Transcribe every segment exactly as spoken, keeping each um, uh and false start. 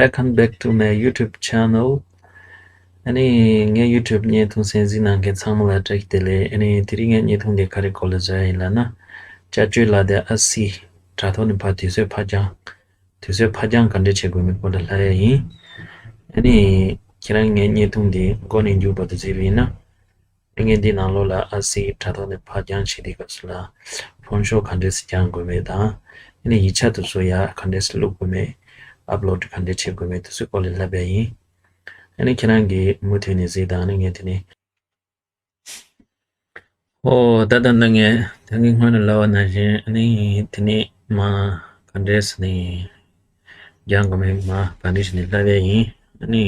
Welcome back to my YouTube channel. ཨ་ནི་ངའི་YouTube་བརྙན་ཐུང་གསན་གཟིགས་གནང་མཁན་ཚང་མ་ལ་བཀྲ་ཤིས་བདེ་ལེགས། ཨ་ནི་དེ་རིང་ངའི་བརྙན་ཐུང་འདི་ག་རེ་སྐོར་ལ་བཟོ་ཡ་ཡིན་ལབ་ན། བསྐྱར་བཅོས་ལ་དེ་ཨ་སི་དྲ་ཐོག་ནས་ཕར་དུས་ཚོད་ཕར་འགྱངས། དུས་ཚོད་ཕར་འགྱངས་ག་འདྲས་བྱེད་དགོས་མིན་སྐོར་ལ་ལབ་ཡ་ཡིན། ཨ་ནི་ཁྱེད་རང་ངའི་བརྙན་ཐུང་འདི་མགོ་ནས་མཇུག་བར་དུ་གཟིགས་པ་ཡིན་ན། ངས་འདི་ནང་ལོགས་ལ་ཨ་སི་དྲ་ཐོག་ནས་ཕར་འགྱངས་བྱེད་དུས་སྐབས་སུ་ལ་ཕོན་ཤོག་ག་འདྲས་སེ་འགྱངས་དགོས་མེད་དང་། ཨ་ནི་ཡིག་ཆ་དེ་ཚོ་ཡར་ག་འདྲས་སེ་བླུག་དགོས་མེད། ཨབ་ལོཌ་ག་འདྲས་བྱེད་དགོས་མེད་དེ་ཚོའི་སྐོར་ལ་ལབ་པ་ཡིན། ཨ་ནི་ཁྱེད་རང་གིས་མུ་མཐུད་ནས་གཟིགས་དང་། ཨ་ནི་ངས་དེ་ནས། ཨོ། ད་ལྟ་ནི་ངས་ད་གིན་སྔོན་ལ་ལབ་པ་ནང་བཞིན། ཨ་ནི་དེ་ནས་མར་ག་འདྲས་སེ་ནི་འགྱངས་དགོས་མིན་མར་བར་འདི་བྱས་ནས་ལབ་པ་ཡིན། ཨ་ནི་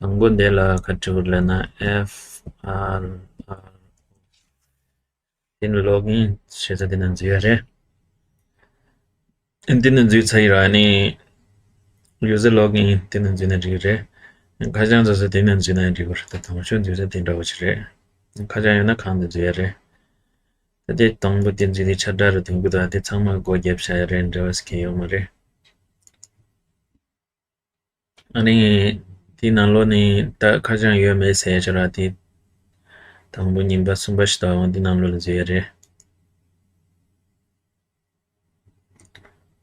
དང་པོ་འདི་ལ་ག་འདྲས་ལབ་ན། F R R། དེ་ནས་ལོག་ཨིན་བྱེད་ས་དེ་ནས་འཛུལ་ཡ་རེད། དེ་ནས་འཛུལ་ཚར་ཡིན་ར། ཨ་ནི་ཡུ་ཟར་ལོག་ཨིན་དེ་ནས་འཛུལ་ན་འགྲིག་གི་རེད། ཁ་བྱང་བཟོ་ས་དེ་ནས་འཛུལ་ན་འགྲིག་གི་རེད། ད་དང་ཤོས་འཛུལ་ས་དེ་འདྲ་བོ་ཞིག་རེད། ཁ་བྱང་ཡོད་ན་གང་དུ་འཛུལ་ཡ་རེད། ད་དེ་དང་པོ་དེ་འཛུལ་དེ་ཆ་འདྲ་རུ་དོན་གི་ད་དེ་ཚང་མ་སྒོ་བརྒྱབ་བྱ་ཡ་རེད། འབྲེལ་བ་ཟེར་མཁན་ཡོད་མ་རེད། ཨ་ནི་དེའི་ནང་ལོགས་ནས་ད་ཁ་བྱང་ཡོད་མེད་ཟེར་ཡ་ཅིག་ར། དེ་དང་པོ་གཉིས་པ་གསུམ་པ་ཞིག་ད་འོང་དེའི་ནང་ལོགས་ལ་འཛུལ་ཡ་རེད།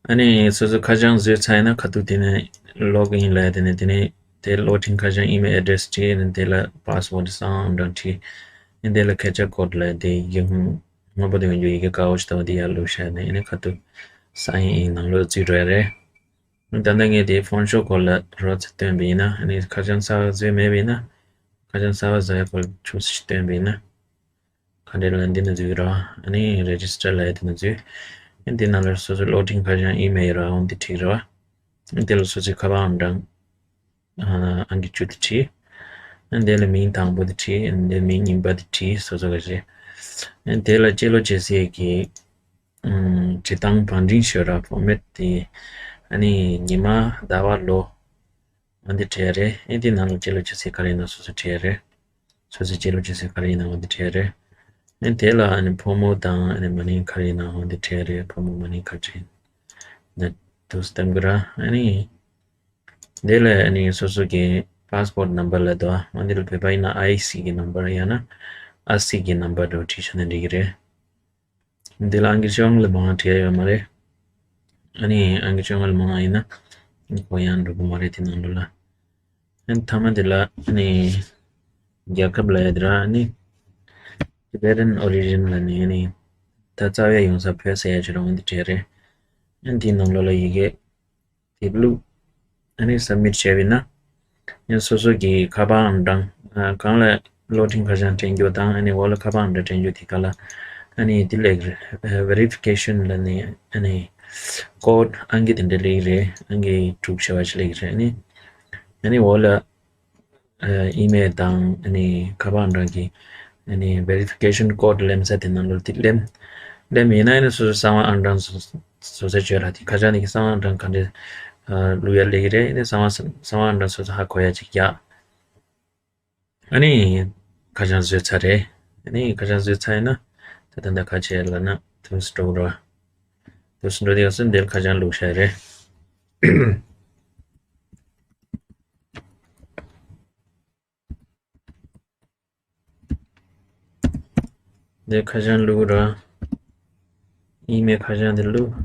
ཨ་ནི་སོ་སོ་ཁ་བྱང་བཟོས་ཚར་ཡིན་ན་ཁ་ཐུག་དེ་ནས་ལོག་ཨིན་ལབ་ཡ། དེ་ནས་དེ་ནས་དེ་ལོག་ཨིན་ཁ་བྱང་ཨི་མེལ་ཨེ་ཌི་རེ་སི་བྲིས། ཨ་ནི་དེ་ལ་པ་སི་ཝར་ཌི་གསང་བ་ཨང་གྲངས་བྲིས། ཨ་ནི་དེ་ལ་ཁེབ་ཆ་ཀོཌ་ལབ་ཡ་དེ་ཡི་གེ་སྔོན་པོ་དེ་ཡོད་རྒྱུ་ཡི་གེ་དཀར་པོ་ཞིག་ད་བ་དེ་ཡར་བླུགས་བཞག་ནས། ཨ་ནི་ཁ་ཐུག་སའིན་ཨིན་ནང་ལོགས་བཙུད་འགྲོ་ཡ་རེད། ད་ལྟ་ངས་དེ་ཕོན་ཤོག་སྐོར་ལ་རོབ་ཙམ་སྟོན་པ་ཡིན་ན། ཨ་ནི་ཁ་བྱང་གསར་པ་བཟོས་མེད་པ་ཡིན་ན་ཁ་བྱང་གསར་པ་བཟོ་ཡ་སྐོར་ཆུ་ཚོད་ཅིག་སྟོན་པ་ཡིན་ན། ག་འདྲས་ལབ་ན་འདི་ནས་འཛུལ་ར། ཨ་ནི་རེ་ཇི་སི་ཊར་ལབ་ཡ་དེ་ནས་འཛུལ། ཨ་ནི་འདི་ནང་ལ་སོ་སོའི་ལོག་ཨིན་ཁ་བྱང་ཨི་མེལ་ར་འོང་འདི་བྲིས་ར་བ། ཨ་ནི་དེ་ལ་སོ་སོའི་ཁ་པར་ཨང་གྲངས་ཨང་ཀི་བཅུ་དེ་བྲིས། ཨ་ནི་དེ་ལ་མིང་དང་པོ་དེ་བྲིས། ཨ་ནི་དེ་མིང་གཉིས་པ་དེ་བྲིས། སོ་སོ་ག་རེ། ཨ་ནི་དེ་ལ་སྤྱི་ལོ་བྱེད་ས་གི་ཨམ་བྲིས་སྟངས་བང་སྒྲིག་ཞུ་ར། ཕོར་མེཊ་དེ་ཨ་ནི་ཉི་མ་ཟླ་བ་ལོ། འོ་འདི་བྲིས་ཡ་རེད། ཨེ་འདི་ནང་ལ་སྤྱི་ལོ་བྱེད་ས་ག་རེ་ཡིན་ན་སོ་སོ་བྲིས་ཡ་རེད། སོ་སོའི་སྤྱི་ལོ་བྱེད་ས་ག་རེ་ཡིན་ན་འོ་འདི་བྲིས་ཡ་རེད། ཨེ་དེ་ལ་ཨ་ནི་ཕོ་མོ་དང་ཨ་ནི་མ་ནིང་ག་རེ་ཡིན་ན་འོ་འདི་བྲིས་ཡ་རེད། ཕོ་མོ་མ་ནིང་ག་རེ་ཡིན་ན་དུ་སྟམ་གི་ར། ཨ་ནི་དེ་ལ་ཨ་ནི་སོ་སོ་གི་པ་སི་པོར་ཊི་ནམ་བར་ལ་དོ། འོ་འདི་ལ་བོད་པ་ཡིན་ན་ཨའི་སི་གི་ནམ་བར་ཡང་ན་ཨ་སི་གི་ནམ་བར་དུ་བྲིས་ཆོག་ན་འགྲིག་གི་རེད། འདི་ལ་ཨང་ཀི་བཅོ་ལྔ་ལས་མང་བ་བྲིས་ཡ་ཡོད་མ་རེད། ཨ་ནི་ཨང་ཀི་བཅོ་ལྔ་ལས་མང་བ་ཡིན་ན་གོ་ཡང་འགྲོ་གི་མ་རེད་དེ་ནང་ལོགས་ལ། ཨ་ནི་མཐའ་མ་དེ་ལ་ཨ་ནི་རྒྱལ་ཁབ་ལབ་ཡ་དེ་ར། ཨ་ནི་Tibetan origin ལབ་ནི་ཨ་ནི་ད་རྩ་བའི་ཡོང་ས་བོད་ཟེར་ཡ་ཅིག་ར། འོ་འདི་བྲིས་རེད། ཨ་ནི་དེའི་ནང་ལོགས་ལ་ཡི་གེ་དེབ་ལུགས། ཨ་ནི་སབ་མིཊ་བྱས་པ་ཡིན་ན། ཨ་ནི་སོ་སོ་གི་ཁ་པར་ཨང་གྲངས་ཨ་གང་ལ་ལོག་ཨིན་ཁ་བྱང་སྤྲད་རྒྱུ་དང་། ཨ་ནི་འོག་ལ་ཁ་པར་ཨང་གྲངས་སྤྲད་རྒྱུ་དེ་ག་ལ་ཨ་ནི་དེ་ལ་ཡི་གེ་རེད། ཨ་ཝེ་རི་ཕི་ཀེ་ཤན་ལབ་ནི་ཨ་ནི་ཀོཌ་ཨང་ཀི་དེ་འདྲ་སླེབས་ཀྱི་རེད། ཨང་ཀི་དྲུག་བྱས་པ་ཞིག་སླེབས་ཀྱི་རེད། ཨ་ནི་ཨ་ནི་འོག་ལ་ཨ་ཨི་མེལ་དང་ཨ་ནི་ཁ་པར་ཨང་གྲངས་ཀྱི་ཨ་ནི་ཝེ་རི་ཕི་ཀེ་ཤན་ཀོཌ་ལེན་ས་དེ་ནང་ལོགས་དེ་ལེན། ལེན་ཡིན་ན་ཨ་ནི་སོ་སོའི་གསང་བ་ཨང་གྲངས་སོ་སོ་སོ་སོའི་བརྗོད་ལ་དེ་ཁ་བྱང་ནི་གི་གསང་བ་ཨང་གྲངས་ག་འདྲས་ཨ་བླུག་ཡ་སླེབས་ཀྱི་རེད། ཨ་ནི་གསང་བ་གསང་བ་ཨང་གྲངས་སོ་སོ་ཧ་གོ་ཡ་ཅིག་རྒྱག། ཨ་ནི་ཁ་བྱང་བཟོས་ཚར་རེད། ཨ་ནི་ཁ་བྱང་བཟོས་ཚར་ཡིན་ན་ད་ད་ལྟ་ག་བྱེད་ལབ་ན་དུས་འགྲོ་ར། དུས་འགྲོ་དེ་ག་སོ་འདིར་ཁ་བྱང་བླུགས་བྱས་རེད། འདིར་ཁ་བྱང་བླུགས་ར། ཨི་མེལ་ཁ་བྱང་འདི་བླུགས།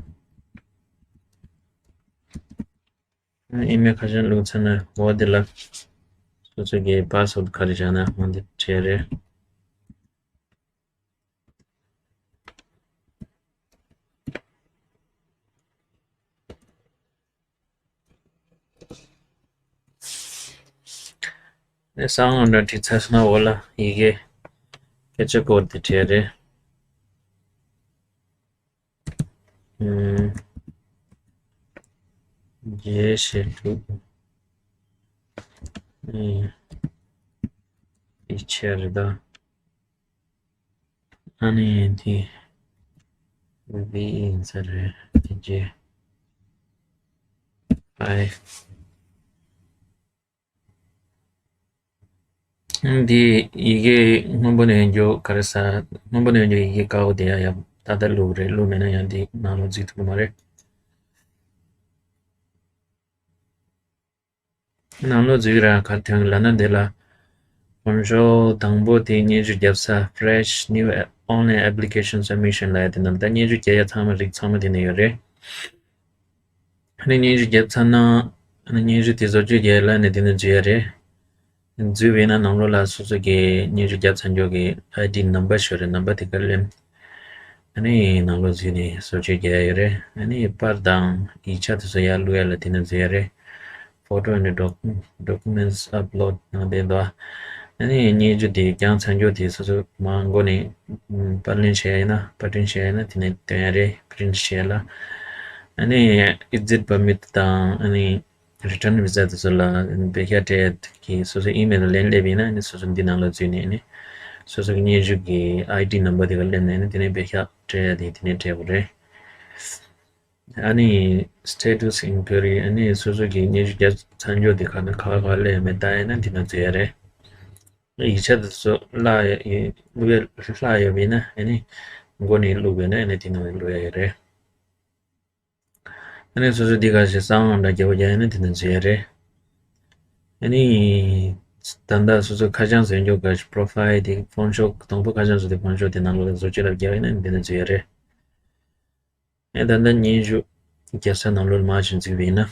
ཨི་མེལ་ཁ་བྱང་བླུགས་ཚར་ན་འོ་འདི་ལ་སོ་སོ་གི་པ་སི་ཝར་ཌི་ག་རེ་བཞག་ན་འོ་འདི་བྲིས་རེད། ཨ་ནི་གསང་བ་ཨང་གྲངས་བྲིས་ཚར་སོང་ན་འོག་ལ་ཡི་གེ་ཁེབ་ཆ་ཀོཌ་དེ་བྲིས་རེད། ཨམ། རྒྱས་བཤད་དྲུག་ཨེ། འདི་ཆེ་རེད་ད། ཨ་ནི་འདི་བི་ཡིན་ས་རེད། འདི་རྗེས་ཨའི། འདི་ཡི་གེ་སྔོན་པོ་ནས་ཡོང་རྒྱུ་ག་རེ་ཟ། སྔོན་པོ་ནས་ཡོང་རྒྱུ་ཡི་གེ་དཀར་པོ་དེ་ཡང་ཡང་ད་ལྟ་བླུགས་རེད། བླུགས་མེད་ན་ཡང་འདི་ནང་ལོགས་འཛུལ་ཐུབ་ཀྱི་མ་རེད། ནང་ལོགས་འཛུལ་ར་གར་ཐོན་ལབ་ན་འདི་ལ། ཕོན་ཤོ་དང་པོ་དེ་སྙན་ཞུ་བརྒྱབ་ས། Fresh New Online Application Submission ལབ་ཡ་དེ་ནང་ད་སྙན་ཞུ་བརྒྱབ་ཡ་ཚང་མ་རིགས་ཚང་མ་དེ་ནས་ཡོད་རེད། ཨ་ནི་སྙན་ཞུ་བརྒྱབ་ཚར་ན། ཨ་ནི་སྙན་ཞུ་དེ་བཟོ་བཅོས་རྒྱག་ལ་ནི་དེ་ནས་འཛུལ་ཡ་རེད། འཛུལ་བས་ན་ནང་ལོགས་ལ་སོ་སོ་གི་སྙན་ཞུ་བརྒྱབ་ཚར་འཇོག་གི་ཨའི་ཌི་ནམ་བར་ཞིག་ཡོད་རེད། ནམ་བར་དེ་ག་ལེན། ཨ་ནི་ནང་ལོགས་འཛུལ་ནས་བཟོ་བཅོས་རྒྱག་ཡ་ཡོད་རེད། ཨ་ནི་པར་དང་ཡིག་ཆ་དེ་ཚོ་ཡར་བླུག་ཡ་ལ་དེ་ནས་འཛུལ་ཡ་རེད། Photo and doc- documents upload གནང་བསྡད་འདུག་ཨ་ནི་སྙན་ཞུ་དེ་བརྒྱབ་ཚར་འཇོག་དེ་སོ་སོ་མ་མགོ་ནས་པར་ལེན་བྱས་ཡ་ཡིན་ན། པར་སྐྲུན་བྱས་ཡ་ཡིན་ན་དེ་ནས་སྟོན་ཡ་རེད། པི་རིན་ཊི་བྱས་ཡ་ལ། ཨ་ནི་exit permit དང་ཨ་ནི་return visa དེ་ཚོ་ལ་འབོད་སྐུལ་སྤྲད་ཀྱི་སོ་སོའི་ཨི་མེལ་ལ་ལན་སླེབས་ཡིན་ན། ཨ་ནི་སོ་སོ་འདི་ནང་ལ་འཛུལ་ནས་ཨ་ནི་སོ་སོ་གི་སྙན་ཞུ་གི་ཨའི་ཌི་ནམ་བར་དེ་ག་སླེབས་ནས་ཨ་ནི་དེ་ནས་འབོད་སྐུལ་སྤྲད་ཡ་དེ་དེ་ནས་སྤྲད་དགོས་རེད། ཨ་ནི་status inquiry ཨ་ནི་སོ་སོ་གི་སྙན་ཞུ་བརྒྱབ་ཚར་འཇོག་དེ་ག་ནས་ག་བ་ག་བ་སླེབས་ཡོད་མེད་ལྟ་ཡ་ཡིན་ན་འདི་ནང་འཛུལ་ཡ་རེད། ཡིག་ཆ་དེ་ཚོ་བརླག་ཡ་ཡིན་བརླག་ཡོད་པ་ཡིན་ན་ཨ་ནི་མགོ་ནས་བླུགས་པ་ཡིན་ན་ཨ་ནི་དེ་ནང་བླུགས་ཡ་ཡོད་རེད། ཨ་ནི་སོ་སོ་འདི་ག་ཞིག་གསང་བ་འདྲ་རྒྱག་པ་རྒྱག་ཡ་ན་དེ་ནང་འཛུལ་ཡ་རེད། ཨ་ནི་ད་ལྟ་སོ་སོ་ཁ་བྱང་བཟོས་འཇོག་ག་ཞིག་profile དེ་ཕོན་ཤོ་དང་པོ་ཁ་བྱང་བཟོས་དེ་ཕོན་ཤོ་དེ་ནང་ལོགས་ལ་བཟོ་བཅོས་ལ་རྒྱག་ཡ་ན་དེ་ནང་འཛུལ་ཡ་རེད། ཨེ་ད་ལྟ་སྙན་ཞུ་རྒྱག་ས་ནང་ལོགས་མར་ཞིག་འཛུལ་བ་ཡིན་ན།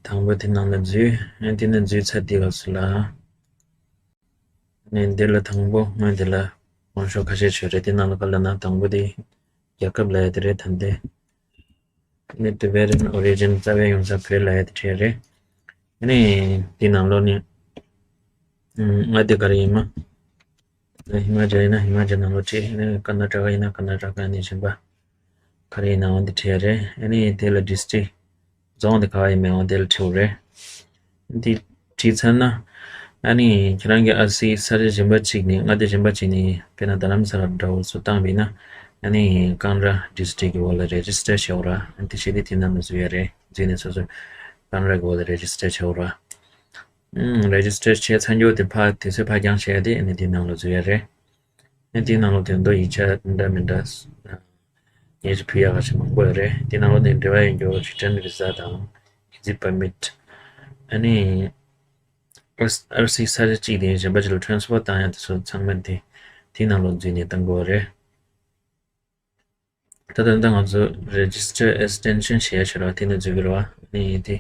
དང་པོ་དེ་ནང་ལ་འཛུལ། ཨེ་དེ་ནས་འཛུལ་ཚར་དེ་ག་སུ་ལ། ནས་འདི་ལ་དང་པོ་སྔོན་དེ་ལ་ཕོན་ཤོ་ཁ་ཤས་ཤིག་རེད། དེ་ནང་ལ་ག་ལ་ན་དང་པོ་དེ་རྒྱལ་ཁབ་ལབ་ཡ་དེ་རེད། ད་འདི་ནི་Tibetan origin རྩ་བའི་ཡོང་ས་བོད་ལབ་ཡ་དེ་བྲིས་རེད། ཨ་ནི་དེ་ནང་ལོགས་ནས་ང་དེ་ག་རེ་ཡིན་མ། ཧི་མ་ཅལ་ཡིན་ན་ཧི་མ་ཅལ་ནང་ལོགས་བྲིས། ཨ་ནི་ཀར་ན་ཊ་ཀ་ཡིན་ན་ཀར་ན་ཊ་ཀ་ནས་གཞན་པ་ག་རེ་ཡིན་ནའང་དེ་བྲིས་རེད། ཨ་ནི་དེ་ལ་district རྫོང་དེ་ག་བ་ཡིན་མིན་འོང་དེ་ལ་བྲིས་རེད། འདི་བྲིས་ཚར་ན། ཨ་ནི་ཁྱེད་རང་གི་ཨར་སི་ས་ཆ་གཞན་པ་གཅིག་ནས་མངའ་སྡེ་གཞན་པ་གཅིག་ནས་དཔེར་ན་རྡ་རམ་ས་ལ་འདྲ་བོ་བཟོ་བཏང་བས་ན། ཨ་ནི་ཀང་ར་district གི་འོག་ལ་register བྱེད་འོ་ར། ཨ་ནི་དེ་བྱས་ཏེ་དེ་ནང་ལ་འཛུལ་ཡ་རེད། འཛུལ་ནས་སོ་སོ་ཀང་ར་གི་འོག་ལ་register བྱེད་འོ་ར། ཨུམ་register བྱས་ཚར་འགྱོ་དེ་ཕ་དེ་ཚོ་ཕ་རྒྱང་བྱས་ཏེ་ཨ་ནི་དེ་ནང་ལ་འཛུལ་ཡ་རེད། ཨ་ནི་དེ་ནང་ལ་དོན་དུ་ཡིག་ཆ་འདྲ་མི་འདྲ། སྙན་ཞུ་ཕུལ་ཡག་ཁ་ཤས་མང་པོ་ཡོད་རེད། དེ་ནང་ལོགས་ནས་འབྲེལ་བ་ཡོད་རྒྱུ་return visa དང་exit permit། ཨ་ནི་ཨར་སི་ས་ཆ་གཅིག་དེ་གཞན་པ་གཅིག་ལ་transfer བཏང་ཡག་དེ་ཚོ་ཚང་མ་དེ་དེ་ནང་ལོགས་འཛུལ་ནས་བཏང་དགོས་རེད། ད་ལྟ་ད་ང་ཚོ་register extension བྱེད་ཡག་ཞིག་རེད་བ། དེ་ནས་འཛུལ་གི་རེད་བ། ཨ་ནི་དེ་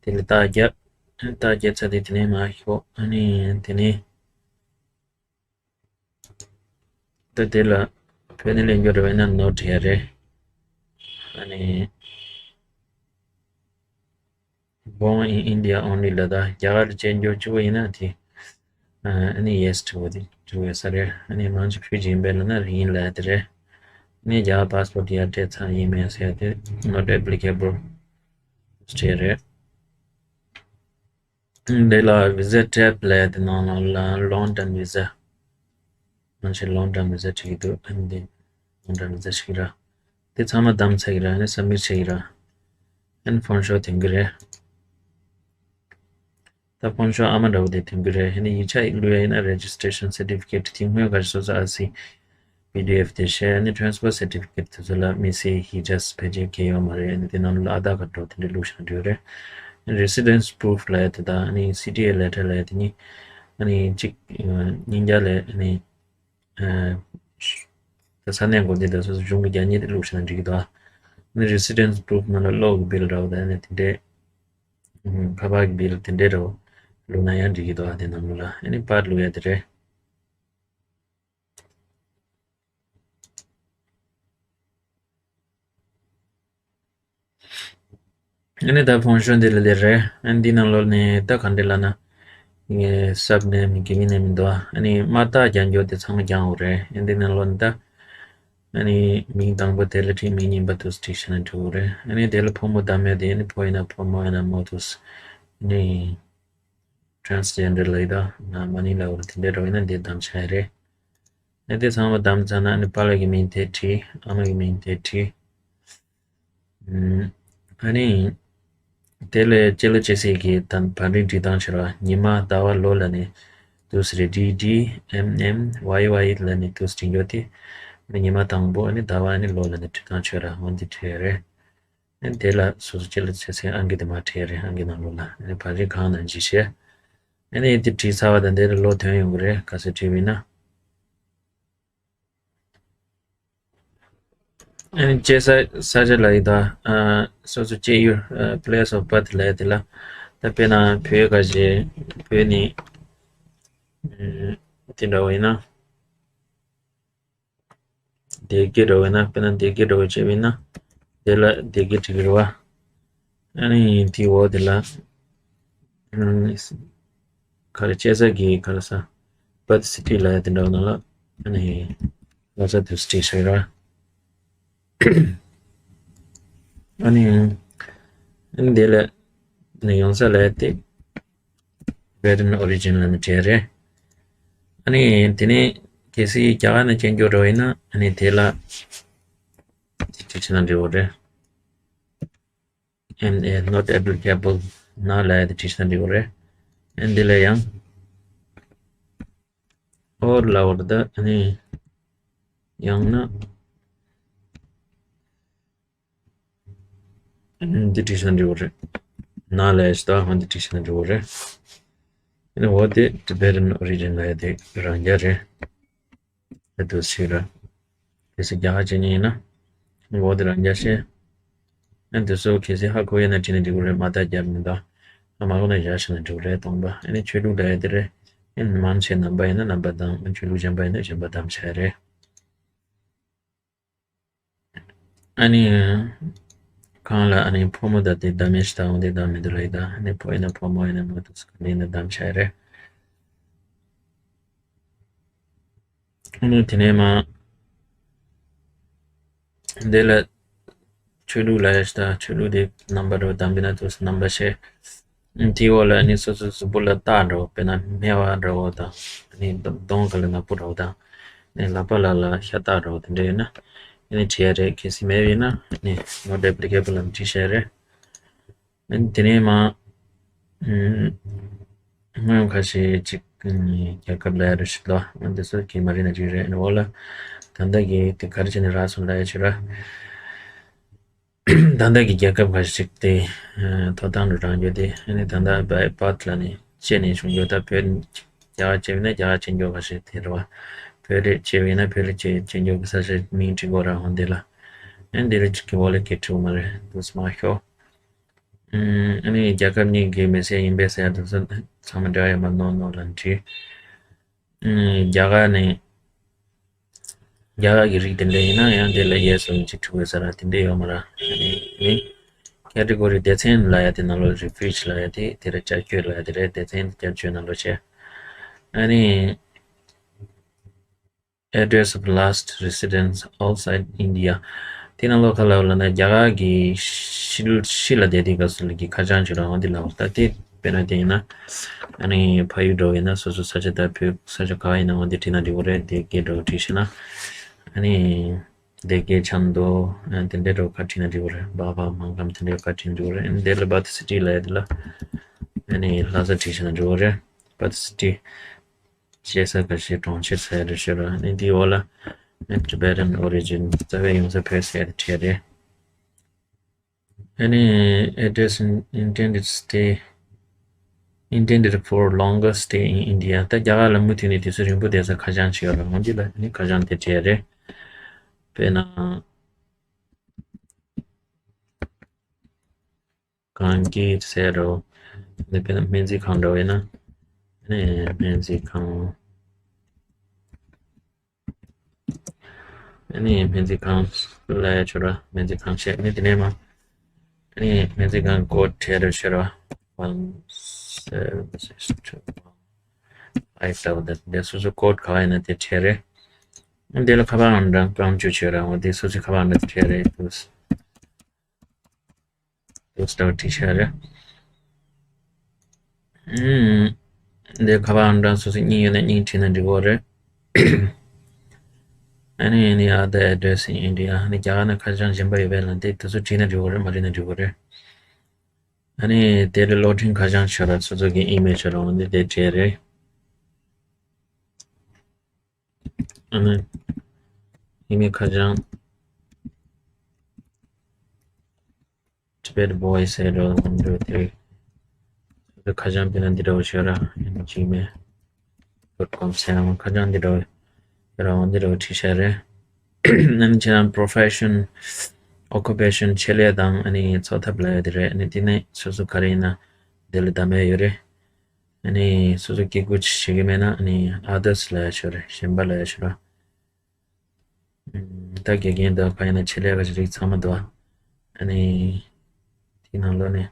དེ་ལ་རྟགས་བརྒྱབ། རྟགས་བརྒྱབ་ཚར་དེ་དེ་ནས་མར་ཤོག་ཨ་ནི་དེ་ནས། ད་དེ་ལ་བོད་ནས་ལེན་རྒྱུ་རེད་བས་ན་no བྲིས་ཡ་རེད། ཨ་ནི་born in India only ལ་ད་རྒྱ་གར་ལ་སྐྱེས་འགྱོ་བཅུག་པ་ཡིན་ན་དེ། ཨ་ནི་yes བྲིས་པ་དེ་བྲིས་ཡོད་ས་རེད། ཨ་ནི་མང་ཆེ་བོད་ཀྱི་ཡིན་པས་ལ་ན་ཡིན་ལ་ཡ་དེ་རེད། ཨ་ནི་རྒྱ་གར་passport ཡར་སྤྲད་ཚར་ཡིན་མིན་ཟེར་ཡ་དེ་not applicable བྲིས་རེད། འདི་ལ་visa type ལབ་ཡ་དེ་ནང་ལ་long term visa མང་ཆེ་long term visa བྲིས་ཀྱི་འདུག་ཨ་ནི་འདི་long term visa ཞིག་ར། དེ་ཚང་མ་བདམས་ཚར་གྱི་ར། ཨ་ནི་submit བྱེད་ཀྱི་ར། ཨ་ནི་ཕོན་ཤོ་ཐོན་གྱི་རེད། ད་ཕོན་ཤོ་ཨ་མ་འདྲ་བོ་དེ་ཐོན་གྱི་རེད། ཨ་ནི་ཡིག་ཆ་ཡིག་བླུགས་ཡ་ཡིན་ན་registration certificate དེ་སྔོན་ག་རེ་སོ་སོ་ཨར་སི་པི་ཌི་ཨེཕ་དེ་བཤད། ཨ་ནི་transfer certificate དེ་ཚོ་ལ་མི་སེར་ཡིག་ཆ་ཕལ་ཆེར་གལ་ཡོད་མ་རེད། ཨ་ནི་དེ་ནང་ལ་ཨ་དྷར་ཀར་འདྲ་བོ་དེ་འདྲ་བླུགས་བཞག་འགྲོ་རེད། residence proof ལབ་ཡ་དེ་དང་ཨ་ནི་སི་ཊི་ཨེ་letter ལབ་ཡ་དེ་གཉིས། ཨ་ནི་གཅིག་གཉིས་ཀ་ལ་ཨ་ནི་ད་ས་གནས་འགོ་འདི་དང་སོ་སོ་གཞུང་གི་རྒྱག་མཁན་དེ་བླུགས་བཞག་ན་འགྲིག་གི་འདུག་ཨ་ནི་residence proof ནང་ལ་གློག་གི་བིལ་འདྲ་བོ་དང་ཨ་ནི་དེ་འདྲས། ཁ་པར་གྱི་བིལ་དེ་འདྲའི་རོ་བླུགས་ན་ཡང་འགྲིག་གི་འདུག་ཨ་དེ་ནང་ལ་ཨ་ནི་པར་བླུགས་ཡ་དེ་རེད། ཨ་ནི་ད་ཕོན་ཤོ་འདི་ལ་དེ་རེད། ཨ་ནི་འདི་ནང་ལོགས་ནས་ད་ག་འདྲ་ལབ་ན། ངའི་sub name གི་མིང་ནས་མི་འདུག་ཨ་ནི་དམར་རྟགས་རྒྱག་རྒྱུ་དེ་ཚང་མ་རྒྱག་འོ་རེད། ཨ་ནི་འདི་ནང་ལོགས་ནས་ད། ཨ་ནི་མིང་དང་པོ་དེ་ལ་བྲིས། མིང་གཉིས་པ་དུ་བྲིས་ཤེ་ན་འགྲིག་གི་རེད། ཨ་ནི་དེ་ལ་ཕོ་མོ་བདམས་ཡ་དེ་ཨ་ནི་ཕོ་ཡིན་ན་ཕོ་མོ་ཡིན་ན་མོ་དུ་ཨ་ནི་transgender ལ་ཡི་ད་ན་མ་ནི་ལ་འོ་དེ་འདྲ་རོ་ཡིན་ན་འདི་བདམས་བྱ་ཡ་རེད། ཨ་ནི་དེ་ཚང་མ་བདམས་ཚར་ན་ཨ་ནི་པཱ་ལགས་ཀྱི་མིང་དེ་བྲིས། ཨ་མ་གི་མིང་དེ་བྲིས། ཨ་ནི། དེ་ལས་སྤྱི་ལོ་སྤྱི་ཟླ་གི་དང་བར་རིང་བྲིས་སྟངས་ཕྱིར་བ། ཉི་མ་ཟླ་བ་ལོ་ལ་ནི་དུས་སུ་རེ་ཌི་ཌི་ཨེམ་ཨེམ་ཝའི་ཝའི་ལ་ནི་དུས་སུ་བྲིས་འགྱོ་དེ། ཨ་ནི་ཉི་མ་དང་པོ་ཨ་ནི་ཟླ་བ་ཨ་ནི་ལོ་ལ་ནི་བྲིས་སྟངས་ཕྱིར་བ་འོན་ཏེ་བྲིས་རེད། ཨ་ནི་དེ་ལ་སོ་སོ་སྤྱི་ལ་ཚེ་ཚེ་ཨང་ཀི་དེ་མར་བྲིས་རེད། ཨང་ཀི་ནང་ལོགས་ལ་ཨ་ནི་བར་རིས་གང་ན་འཇིགས་བྱེད། ཨ་ནི་དེ་བྲིས་ཚར་བ་དང་དེ་ལ་ལོག་ཐོན་ཡོང་གི་རེད། ག་ཚོད་བྲིས་པ་ཡིན་ན། ཨ་ནི་སྐྱེས་ས་ས་ཆ་ལབ་ཡིན་ད། ཨ་སོ་སོ་སྐྱེས་ཡུལ། ཨ་place of birth ལབ་ཡ་དེ་ལ། ད་དཔེར་ན་བོད་ག་ཞིག་བོད་ནི་ཨ་དེ་འདྲ་བ་ཡིན་ན། སྡེ་དགེ་འདྲ་བ་ཡིན་ན། དཔེར་ན་སྡེ་དགེ་འདྲ་བ་བྱས་པ་ཡིན་ན། དེ་ལ་སྡེ་དགེ་བྲིས་ཀྱི་རེད་བ། ཨ་ནི་དེའི་འོག་དེ་ལ། ཨ་ག་རེ་སྐྱེས་ས་གི་ག་རེ་ས། birth city ལབ་ཡ་དེ་འདྲ་བ་ནང་ལ། ཨ་ནི་ལྷ་ས་དུ་སྟེ་ཟེར་ར། ཨ་ནི་ཨ་ནི་དེ་ལ་ནི་ཡོང་ས་ལབ་ཡ་དེ། Tibetan origin ལབ་ནས་བྲིས་རེད། ཨ་ནི་དེ་ནས་གལ་སྲིད་རྒྱ་གར་ནས་སྐྱེས་མཆོག་འདྲ་བ་ཡིན་ན། ཨ་ནི་དེ་ལ་དེ་བྲིས་ན་འགྲིག་གི་རེད། N A not applicable ན་ལབ་ཡ་དེ་བྲིས་ན་འགྲིག་གི་རེད། ཨ་ནི་འདི་ལ་ཡང་or ལབ་པ་རེད། ད་ཨ་ནི་ཡང་ན་འདི་བྲིས་ན་འགྲིག་གི་རེད། ན་ལབ་ཡ་ཞིག་ད་འོ་འདི་བྲིས་ན་འགྲིག་གི་རེད། ཨ་ནི་འོ་དེ་Tibetan origin ལབ་ཡ་དེ་རང་རྐྱ་རེད། ཨ་དུ་ཞིག་ར། གལ་སྲིད་རྒྱ་གར་བྱེད་མཁན་ཡིན་ན། འོ་དེ་རང་རྐྱ་བཤད། ཨ་དེ་ཚོ་གལ་སྲིད་ཧ་གོ་ཡོད་ན་བྲིས་ན་འགྲིག་གི་རེད། མ་དག་རྒྱབ་མི་འདུག་ཨ་མ་གོ་ན་བཞག་བྱས་ན་འགྲིག་གི་རེད། སྟོང་པ། ཨ་ནི་ཆོས་ལུགས་ལབ་ཡ་དེ་རེད། ཨ་ནི་མང་ཆེ་ནང་པ་ཡིན་ན་ནང་པ་དང་། ཨ་ཆོས་ལུགས་གཞན་པ་ཡིན་ན་གཞན་པ་དང་བྱས་རེད། ཨ་ནི་གང་ལ་ཨ་ནི་ཕོ་མོ་དང་དེ་བདམས་མེད་ཞིག་དང་འོ་དེ་བདམས་མི་འདུག་ལབ་ཡིན་ད། ཨ་ནི་ཕོ་ཡིན་ན་ཕོ་མོ་ཡིན་ན་མོ་དང་སུ་ག་འདྲ་ཡིན་ན་བདམས་བྱས་རེད། ཨ་ནི་དེ་ནས་མ་འདི་ལ་ཆོས་ལུགས་ལབ་ཡ་ཞིག་དང་། ཆོས་ལུགས་དེ་རྣམ་པ་འདྲ་བོ་དང་། དཔེར་ན་དུས་སུ་རྣམ་པ་བཤད། དེའི་འོག་ལ་ནི་སོ་སོ་གཟུགས་པོ་ལ་རྟགས་འདྲ་བོ། དཔེར་ན་སྨེ་བ་འདྲ་བོ་དང་། ནི་གདོང་ག་ལ་ནག་པོ་འདྲ་བོ་དང་། ནི་ལག་པ་ལ་ལ་ཤ་སྟག་འདྲ་བོ་དེ་འདྲ་ཡོད་ན། ནི་བྲིས་ཡ་རེད། གལ་སྲིད་མེད་པ་ཡིན་ན་ནི་not applicable ལབ་བྲིས་བཞག་ཡ་རེད། དེ་ནས་མ། སྔོན་ཁ་ཤས་ཅིག་རྒྱལ་ཁབ་ལ་ཡ་རུ་ཞིག་ལ་འདི་ཚོ་གི་མ་རིག་ན་ཅིག་རེད། འོ་ལ་ད་ལྟ་གི་དེ་ག་རེ་བྱས་ནས་རག་སོང་ལ་ཡ་ཅིག་ར། ད་ལྟ་གི་རྒྱལ་ཁབ་ཁ་ཤས་ཅིག་དེ་ཐོབ་ཐང་རུ་རག་རྒྱུ་དེ། ཨ་ནི་ད་ལྟ་བའི་པཱཐ་ལ་ནི་སྐྱེས་ནས་བྱུང་རྒྱུ། ད་བོད་རྒྱ་གར་སྐྱེས་པ་ཡིན་ན་རྒྱ་གར་སྐྱེས་རྒྱུ་ཁ་ཤས་དེ་རེད་བ། བོད་རིགས་སྐྱེས་པ་ཡིན་ན་བོད་རིགས་སྐྱེས་སྐྱེས་རྒྱུ་གི་ས་ཆ་མིང་བྲིས་དགོས་ར། འོ་འདི་ལ་ཨ་ནི་འདི་རིགས་ཀྱི་འོ་ལ་སྐད་བྲིས་མ་རེད། དུས་མ་ཤོག་ཨ་ནི་རྒྱལ་ཁབ་གཉིས་ཀྱི་མི་སེར་ཡིན་པས་ཟེར་ཡ་དེ་ཚོ་ཚང་མ་འབྲེལ་བ་ཡོད་མ་རེད། ནོ་ནོ་ལབ་བྲིས། ཨ་ནི་རྒྱ་གར་ནས་རྒྱ་གར་གྱི་རིགས་དེ་འདྲ་ཡིན་ན་ཡང་དེ་ལ་ཡེ་སི་ལབ་ཅིག་འབྲི་དགོས་ས་ར་དེ་འདྲ་ཡོད་མ་རེད། ཨ་ནི་ཨ་ནི་ཀེ་ཊི་གོ་རི་སྡེ་ཚན་ལབ་ཡ་དེ་ནང་ལོགས་refuge ལབ་ཡ་དེ་དེ་ར་བསྐྱར་བཅོས་ལབ་ཡ་དེ་རེད། སྡེ་ཚན་དེ་བསྐྱར་བཅོས་ནང་ལོགས་བྱས། ཨ་ནི། Address of last residence outside India. དེ་ནང་ལོགས་ག་ལབ་ལབ་ན་རྒྱ་གར་གྱི་ཕྱི་ཕྱི་ལ་བསྡད་དུས་སྐབས་སུ་ལ་གི་ཁ་བྱང་བྱོས་ར། འོ་འདི་ལབ་པ། ད་དེ་དཔེར་ན་དེ་ཡིན་ན་ཨ་ནི་ཕ་ཡུལ་འདྲ་བོ་ཡིན་ན་སོ་སོ་ས་ཆ་ད་བོད་ས་ཆ་ག་ཡིན་ན་འོ་འདི་བྲིས་ན་འགྲིག་གི་རེད། སྡེ་དགེ་འདྲ་བོ་བྲིས་ཤེས་ན། ཨ་ནི་སྡེ་དགེ་ཆབ་མདོ་ཨ་དེ་འདྲ་འདྲ་བོ་ག་བྲིས་ན་འགྲིག་གི་རེད། འབའ་ཕ་མང་ཁམས་དེ་འདྲ་ག་བྲིས་ན་འགྲིག་གི་རེད། ཨ་ནི་དེ་ལ་birth city ལབ་ཡ་དེ་ལ་ཨ་ནི་ལྷ་ས་བྲིས་ཤེས་ན་འགྲིག་གི་རེད། Birth city སྐྱེས་ས་ཁ་ཤས་གྲོང་ཁྱེར་ཟེར་རེ་ཤོད་ར། ཨ་ནི་འདིའི་འོག་ལ་ཨ་ནི་Tibetan origin རྩ་བའི་ཡོང་ས་བོད་ཟེར་རེ་བྲིས་རེད། ཨ་ནི་address in- intended stay intended for longer stay in India. ད་རྒྱ་གར་ལ་མུ་མཐུད་ནས་དུས་ཚོད་རིང་པོ་བསྡད་ས་ཁ་བྱང་ཅིག་ཡོད་ར། འོ་འདི་ལ་ཨ་ནི་ཁ་བྱང་དེ་བྲིས་རེད། དཔེར་ན། གངས་སྐྱིད་ཟེར་རོ། འདི་དཔེར་ན་སྨན་རྩིས་ཁང་འདྲ་བོ་ཡིན་ན། ཨ་ནི་སྨན་རྩིས་ཁང་། ཨ་ནི་སྨན་རྩིས་ཁང་ལ་ཡ་ཆོ་ར། སྨན་རྩིས་ཁང་བཤད། ཨ་ནི་དེ་ནས་མ། ཨ་ནི་སྨན་རྩིས་ཁང་ཀོ་ཌི་བྲིས་རོ་ཤོད་ར། One seven six two one five double that. འདི་སོ་སོ་ཀོ་ཌི་ག་བ་ཡིན་ན་དེ་བྲིས་རེད། ཨ་ནི་དེ་ལ་ཁ་པར་ཨང་གྲངས་བཀའ་འགྱུར་བྱོས་ར། འོ་དེ་སོ་སོའི་ཁ་པར་ཨང་གྲངས་དེ་བྲིས་རེད། དུ་སྟག་བྲིས་ཤག་རེད། ཨུམ། འདི་ཁ་པར་ཨང་གྲངས་སོ་སོ་གཉིས་ཡོད་ན་གཉིས་བྲིས་ན་འགྲིག་གོ་རེད། ཨ་ནི་any other address in India. ཨ་ནི་རྒྱ་གར་ན་ཁ་བྱང་གཞན་པ་ཡོད་པས་ལ་འདི་དུ་ཚོ་བྲིས་ན་འགྲིག་གོ་རེད། མ་བྲིས་ན་འགྲིག་གོ་རེད། ཨ་ནི་དེ་ལས་གློག་འཕྲིན་ཁ་བྱང་ཆོས་ར་སོ་སོ་གི་ཨི་མེལ་ཆོས་ར་འོ་འདི་དེ་བྲིས་རེད། ཨ་ནི་ཨི་མེལ་ཁ་བྱང་། Bad boy said all one two three. ཁ་བྱང་དཔེར་ན་འདི་འདྲ་བོ་ཞིག་ར། ཨེམ་ཇི་མེལ་ཌོཊ་ཀོམ་ཟེར་ཡང་ཁ་བྱང་འདི་འདྲ་བོ་ཡོད་ར། འོ་འདི་འདྲ་བོ་བྲིས་བཞག་རེད། ཨ་ནི་ཁྱེད་རང་པོ་རོ་ཕེ་ཤོན། ཨོ་ཀུ་པེ་ཤོན། ཆེད་ལས་དང་ཨ་ནི་འཚོ་ཐབས་ལབ་ཡ་དེ་རེད། ཨ་ནི་དེ་ནས་སོ་སོ་ག་རེ་ཡིན་ན་དེ་ལ་བདམས་ཡ་ཡོད་རེད། ཨ་ནི་སོ་སོ་སྐད་ཁུར་བྱེད་ཀྱི་མེད་ན་ཨ་ནི་ཨ་དར་སི་ལབ་ཡ་ཞིག་རེད། གཞན་པ་ལབ་ཡ་ཞིག་རེད། ཨ་ད་དགེ་རྒན་དང་ག་ཡིན་ན་ཆེད་ལས་ཀ་ཞིག་རིགས་ཚང་མ་འདུག་ཨ་ནི་དེའི་ནང་ལོགས་ནས།